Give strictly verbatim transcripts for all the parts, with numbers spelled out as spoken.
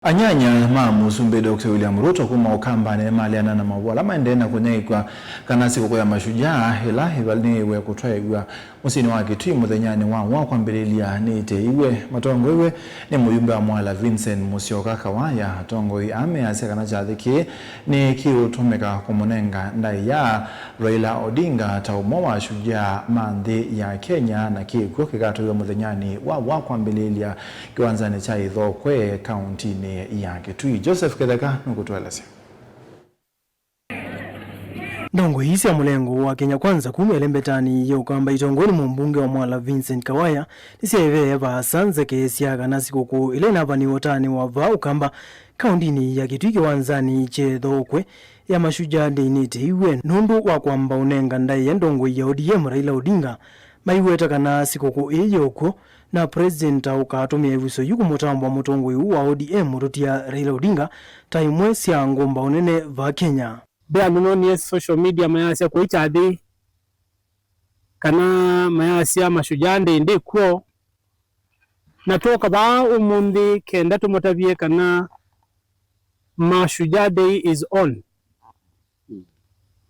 Anyanya ma Mũsumbĩ Doctor William Ruto kuma Ũkambanĩ nĩmaleana na maũvoo ala maendee na kũnyaĩĩkw'a kana sikũkũ ya Mashujaa ĩla ĩvanĩĩwe kũtwaĩw'a mũsyĩnĩ wa Kitui mũthenyanĩ wa wa kwambĩlĩlya nĩteiwe. Matongoew'e nĩ mũyumbe wa Mwala Vincent Musyoka Kawaya, atongoi aa measya kana kyathĩ kĩĩ nĩkĩũtũmĩka kũmũnenga ndaĩa Raila Odinga ta ũmwe wa ashujaa ma nthĩ ya Kenya, na kĩkw'o kĩkatwaiwa mũthenyanĩ wa wa kwambĩlĩlya kĩwanzanĩ kya Ithokwe, kauntinĩ ya Kitui. Joseph Kĩtheka nũkũtũelesya. Ndongoi sya mũlengo wa Kenya Kwanza kuma ĩlembetanĩ ya Ũkamba itongoew'e nĩ mũmbunge wa Mwala Vincent Kawaya nĩsyaĩvee vaasa nzeke sya kana sikũkũ ĩla ĩnavanĩwe ũtaanĩ wa vaa Ũkamba kauntinĩ ya Kitui kĩwanzanĩ kya Ithokwe ya Mashujaa Day nĩteiwe nũndũ wa kwamba ũnenga ndaĩa ndongoi ya O D M Raila Odinga. Maiweta kana sikũkũ ĩĩ yĩ ũkw'o, na President ta ũkatũmĩa ĩvuso yu kũmũtambũa mũtongoi ũũ wa O D M mũtũtia Raila Odinga ta ĩmwe sya ngũmbaũ nene vaa Kenya. Mbee andũ noonie social media mayasya kũi kyathĩ kana mayasya Mashujaa Day ndĩkw'o, na twoka vaa ũmũnthĩ kenda tũmũtavye kana Mashujaa Day is on.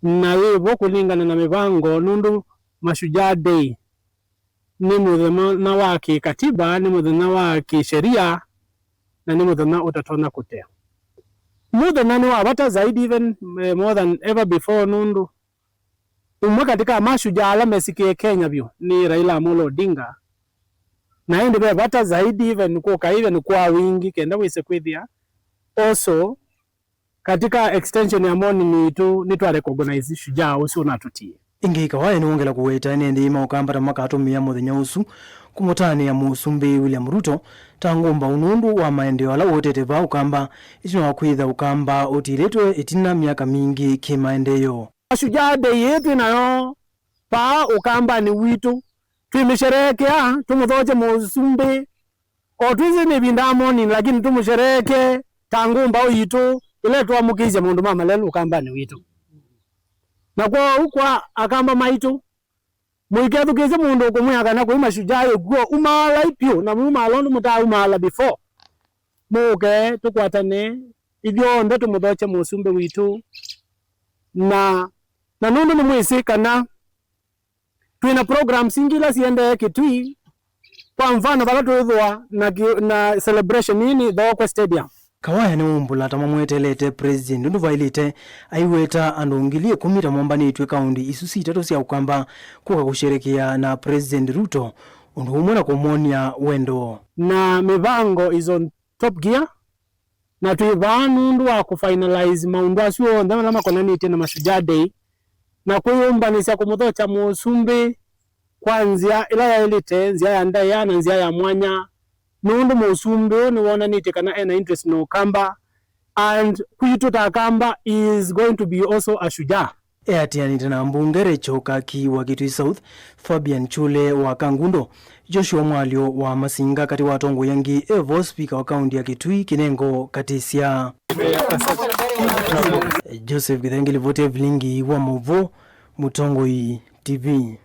Na wĩ vo kũlingana na mĩvango, nũndũ Mashujaa Day nĩ mũthenya wa kĩkatiba, nĩ mũthenya wa kĩsheria, na nĩ mũthenya ũtatonya kũtea. Mũthenya nĩ wa vata zaidi even, eh, more than ever before, nũndũ ũmwe katika mashujaa ala mesikie Kenya vyũ nĩ Raila Amolo Odinga, na ĩndĩ ve vata zaidi even kũka even kwa wingi kenda wĩse kwĩthĩa also katika extension ya mourning itũ nĩtwa recognize shujaa ũsu ũnatũtie. Ĩngĩ Kawaya nĩwongela kũweta ene nthĩ ma Ũkamba ta makatũmĩa mũthenya ũsu kũmũtanĩa Mũsumbĩ William Ruto ta ngũmbaũ nũndũ wa maendeeo ala ũetete vaa Ũkamba, ĩtina wa kwĩtha Ũkamba ũtilĩtwe ĩtina myaka mingĩ kĩ maendeeo. Mashujaa Day ĩĩ twĩ nayo vaa Ũkambanĩ witũ, twĩmĩsherekea, tũmũthokye Mũsumbĩ, o twĩsĩ nĩ ĩvinda ya mourning, lakini tũmũsherekee ta ngũmbaũ yitũ ĩla ĩtwamũkĩisye maũndũ ma malelũ Ũkambanĩ witũ. Na kwoou kwa Akamba maitũ, mũikethukĩĩsye mũndũ ũkũmwĩa kana kũi mashujaa ĩkw'o, umaalai vyũ, na muumaala ũndũ mũtaumaala before. Mũke tũkwatane ithyonthe tũmũthokye Mũsumbĩ witũ. Na, na nũndũ nĩmwĩsĩ kana twĩ na programs ingĩ ila siendee Kitui, kwa mfano vala twĩthwa na, ki- na celebration ĩĩ nĩ Ithokwe Stadium. Kawaya nĩwaumbũla ta mamweteelete President ũndũ vaĩlĩte, aiweta andũ ngili ĩkũmi ta mombanĩtw'e kaũnti isu sitatũ sya Ũkamba kũka kũsherekea na President Ruto ũndũ ũmwe na kũmwony'a wendo. Na mĩvango is on top gear, na twĩ vaa nũndũ wa kũfinalize maũndũ asu onthe ala makonanĩtye na Mashujaa Day, na kwĩyũmbanĩsya kũmũthokya Mũsumbĩ kwa nzĩa ĩla yaĩlĩte, nzĩa ya ndaĩa na nzĩa ya mwanya, nũndũ Mũsumbĩ ũũ nĩwonanĩtye kana ena interest na Ũkamba, and kwitũ ta Akamba, he is going to be also a shujaa. Eatĩanĩte na mbunge Rachel Kaki wa Kitui South, Fabian Chule wa Kangundo, Joshua Mwalyo wa Masinga, katĩ wa atongoi angĩ, e vo spika wa kaunti ya Kitui, Kinengo Katisya. Joseph Githenge, livoti ya vilingi wa maũvoo, Mũtongoi T V.